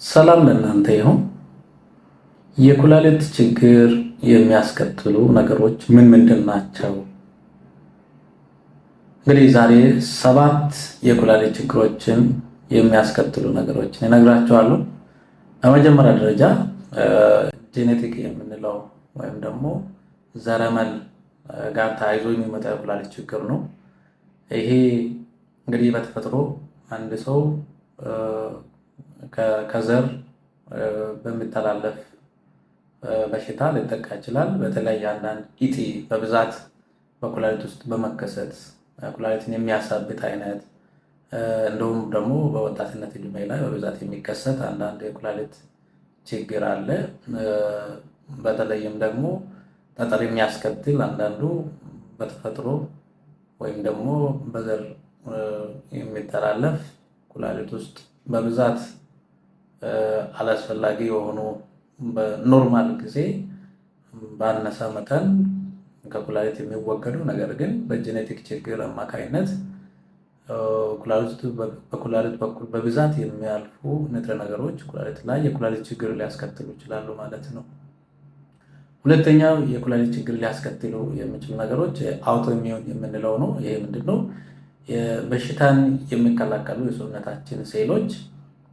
ሰላም ለእናንተ ይሁን። የኩላሊት ችግር የሚያስከትሉ ነገሮች ምን ምንድን ናቸው? እንግዲህ ዛሬ 7 የኩላሊት ችግሮችን የሚያስከትሉ ነገሮችን እነግራችኋለሁ። በመጀመሪያ ደረጃ genetic የምንለው ወይም ደግሞ ዘረመል ጋር ተያይዞ የሚመጣ የኩላሊት ችግር ነው። ይሄ እንግዲህ በተፈጥሮ አንድ ሰው ከዘር በሚተላለፍ በሽታ ሊጠቃ ይችላል። በተለይ አንዳንድ እጢ በብዛት በኩላሊት ውስጥ በመከሰት ኩላሊትን የሚያሳብጥ አይነት፣ እንደውም ደግሞ በወጣትነት እድሜ ላይ በብዛት የሚከሰት አንዳንድ የኩላሊት ችግር አለ። በተለይም ደግሞ ጠጠር የሚያስከትል አንዳንዱ በተፈጥሮ ወይም ደግሞ በዘር የሚተላለፍ ኩላሊት ውስጥ በብዛት አላስፈላጊ የሆኑ በ normal ጊዜ ባነሰ መጠን ከኩላሊት የሚወገዱ ነገር ግን በ genetic ችግር አማካይነት በኩላሊት በኩል በብዛት የሚያልፉ ንጥረ ነገሮች ኩላሊት ላይ የኩላሊት ችግር ሊያስከትሉ ይችላሉ ማለት ነው። ሁለተኛው የኩላሊት ችግር ሊያስከትሉ የሚችሉ ነገሮች autoimmune የምንለው ነው። ይሄ ምንድነው? በሽታን የሚከላከሉ የሰውነታችን ሴሎች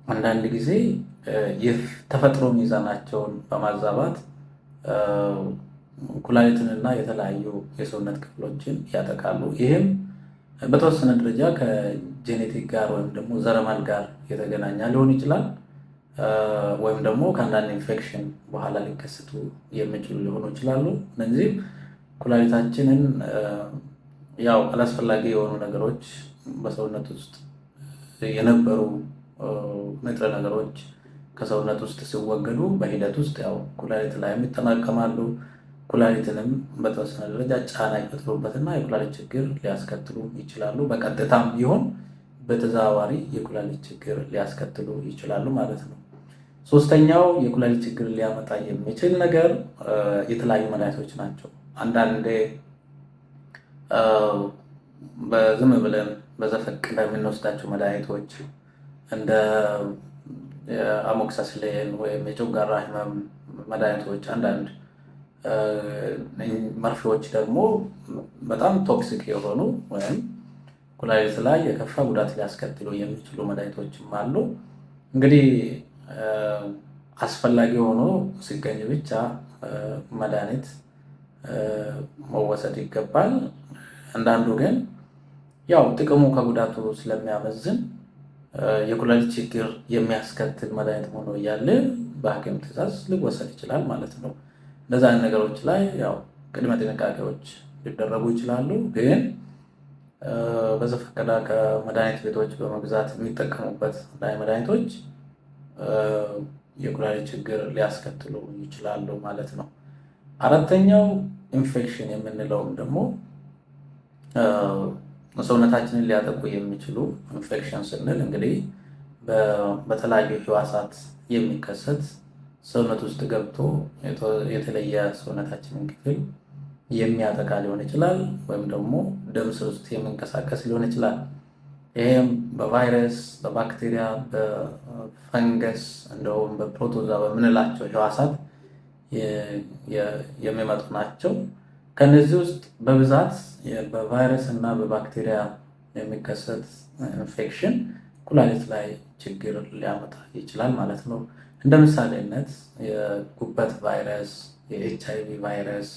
አንዳንድ ጊዜ የተፈጥሮ ሚዛናቸውን በማዛባት ኩላሊትንና የተለያዩ የሰውነት ክፍሎችን ያጠቃሉ። ይህም በተወሰነ ደረጃ ከ genetic ጋር ወይም ደግሞ ዘረመል ጋር የተገናኘ ሊሆን ይችላል፣ ወይም ደግሞ ከአንዳንድ ኢንፌክሽን በኋላ ሊከሰቱ የሚችሉ ሊሆኑ ይችላሉ። እነዚህ ኩላሊታችንን ያው አላስፈላጊ የሆኑ ነገሮች በሰውነት ውስጥ የነበሩ ንጥረ ነገሮች ከሰውነት ውስጥ ሲወገዱ በሂደት ውስጥ ያው ኩላሊት ላይ ይጠራቀማሉ። ኩላሊትንም በተወሰነ ደረጃ ጫና ይፈጥሩበትና የኩላሊት ችግር ሊያስከትሉ ይችላሉ። በቀጥታም ይሁን በተዘዋዋሪ የኩላሊት ችግር ሊያስከትሉ ይችላሉ ማለት ነው። ሶስተኛው የኩላሊት ችግር ሊያመጣ የሚችል ነገር የተለያዩ መድኃኒቶች ናቸው። አንዳንዴ በዝም ብለን በዘፈቀደ የምንወስዳቸው መድኃኒቶች እንደ amoxicillin ወይም የጨጓራ ህመም መድኃኒቶች፣ አንዳንድ መርፌዎች ደግሞ በጣም toxic የሆኑ ወይም ኩላሊት ላይ የከፋ ጉዳት ሊያስከትሉ የሚችሉ መድኃኒቶችም አሉ። እንግዲህ አስፈላጊ ሆኖ ሲገኝ ብቻ መድኃኒት መወሰድ ይገባል። አንዳንዱ ግን ያው ጥቅሙ ከጉዳቱ ስለሚያመዝን የኩላሊት ችግር የሚያስከትል መድኃኒት ሆኖ እያለ በሐኪም ትዕዛዝ ሊወሰድ ይችላል ማለት ነው። እንደዛ አይነት ነገሮች ላይ ያው ቅድመ ጥንቃቄዎች ሊደረጉ ይችላሉ። ግን በዘፈቀደ ከመድኃኒት ቤቶች በመግዛት የሚጠቀሙበት ላይ መድኃኒቶች የኩላሊት ችግር ሊያስከትሉ ይችላሉ ማለት ነው። አራተኛው ኢንፌክሽን የምንለውም ደግሞ ሰውነታችንን ሊያጠቁ የሚችሉ ኢንፌክሽን ስንል እንግዲህ በተለያዩ ህዋሳት የሚከሰት ሰውነት ውስጥ ገብቶ የተለየ ሰውነታችንን ክፍል የሚያጠቃ ሊሆን ይችላል፣ ወይም ደግሞ ደም ስር ውስጥ የሚንቀሳቀስ ሊሆን ይችላል። ይሄም በቫይረስ፣ በባክቴሪያ፣ በፈንገስ እንደውም በ protozoa በምንላቸው ህዋሳት የሚመጡ ናቸው። ከነዚህ ውስጥ በብዛት በቫይረስ እና በባክቴሪያ የሚከሰት ኢንፌክሽን ኩላሊት ላይ ችግር ሊያመጣ ይችላል ማለት ነው። እንደ ምሳሌነት የጉበት ቫይረስ፣ የኤች አይ ቪ ቫይረስ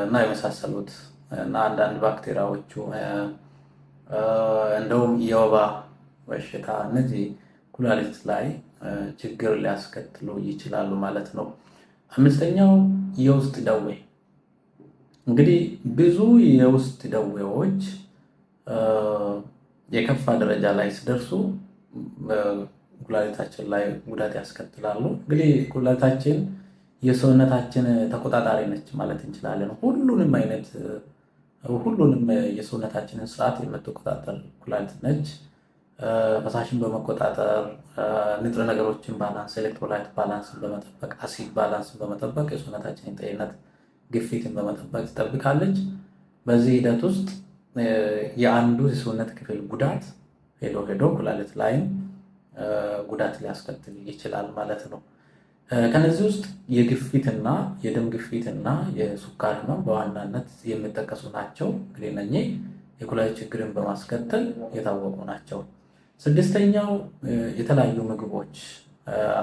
እና የመሳሰሉት እና አንዳንድ ባክቴሪያዎቹ እንደውም የወባ በሽታ እነዚህ ኩላሊት ላይ ችግር ሊያስከትሉ ይችላሉ ማለት ነው። አምስተኛው የውስጥ ደዌ። እንግዲህ ብዙ የውስጥ ደዌዎች የከፋ ደረጃ ላይ ሲደርሱ ኩላሊታችን ላይ ጉዳት ያስከትላሉ። እንግዲህ ኩላሊታችን የሰውነታችን ተቆጣጣሪ ነች ማለት እንችላለን። ሁሉንም አይነት ሁሉንም የሰውነታችንን ስርዓት የምትቆጣጠር ኩላሊት ነች። ፈሳሽን በመቆጣጠር፣ ንጥረ ነገሮችን balance፣ electrolyte balance ን በመጠበቅ፣ acid balance ን በመጠበቅ፣ የሰውነታችንን ጤንነት ግፊትን በመጠበቅ ትጠብቃለች። በዚህ ሂደት ውስጥ የአንዱ የሰውነት ክፍል ጉዳት ሄዶ ሄዶ ኩላሊት ላይም ጉዳት ሊያስከትል ይችላል ማለት ነው። ከነዚህ ውስጥ የግፊትና የደም ግፊትና የስኳር ህመም በዋናነት የሚጠቀሱ ናቸው። እንግዲህ እነኚህ የኩላሊት ችግርን በማስከተል የታወቁ ናቸው። ስድስተኛው የተለያዩ ምግቦች፣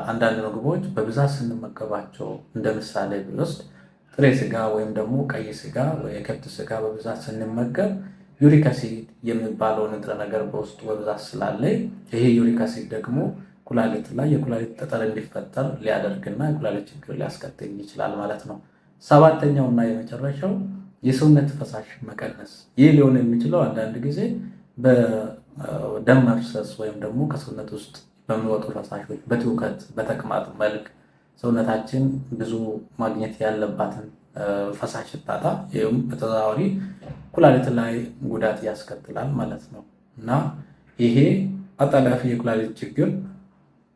አንዳንድ ምግቦች በብዛት ስንመገባቸው፣ እንደ ምሳሌ ብንወስድ ጥሬ ስጋ ወይም ደግሞ ቀይ ስጋ ወይ የከብት ስጋ በብዛት ስንመገብ uric acid የሚባለው ንጥረ ነገር በውስጡ በብዛት ስላለ ይሄ uric acid ደግሞ ኩላሊት ላይ የኩላሊት ጠጠር እንዲፈጠር ሊያደርግና የኩላሊት ችግር ሊያስከትል ይችላል ማለት ነው። ሰባተኛው እና የመጨረሻው የሰውነት ፈሳሽ መቀነስ። ይህ ሊሆን የሚችለው አንዳንድ ጊዜ በደም መፍሰስ ወይም ደግሞ ከሰውነት ውስጥ በሚወጡ ፈሳሾች በትውከት፣ በተቅማጥ መልክ ሰውነታችን ብዙ ማግኘት ያለባትን ፈሳሽ ስታጣ ይህም በተዘዋዋሪ ኩላሊት ላይ ጉዳት ያስከትላል ማለት ነው። እና ይሄ አጣዳፊ የኩላሊት ችግር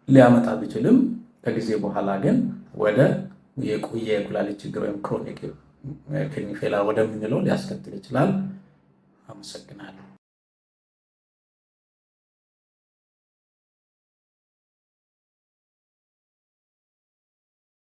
ሊያመጣ ቢችልም ከጊዜ በኋላ ግን ወደ የቆየ የኩላሊት ችግር ወይም chronic kidney failure ወደምንለው ሊያስከትል ይችላል። አመሰግናለሁ።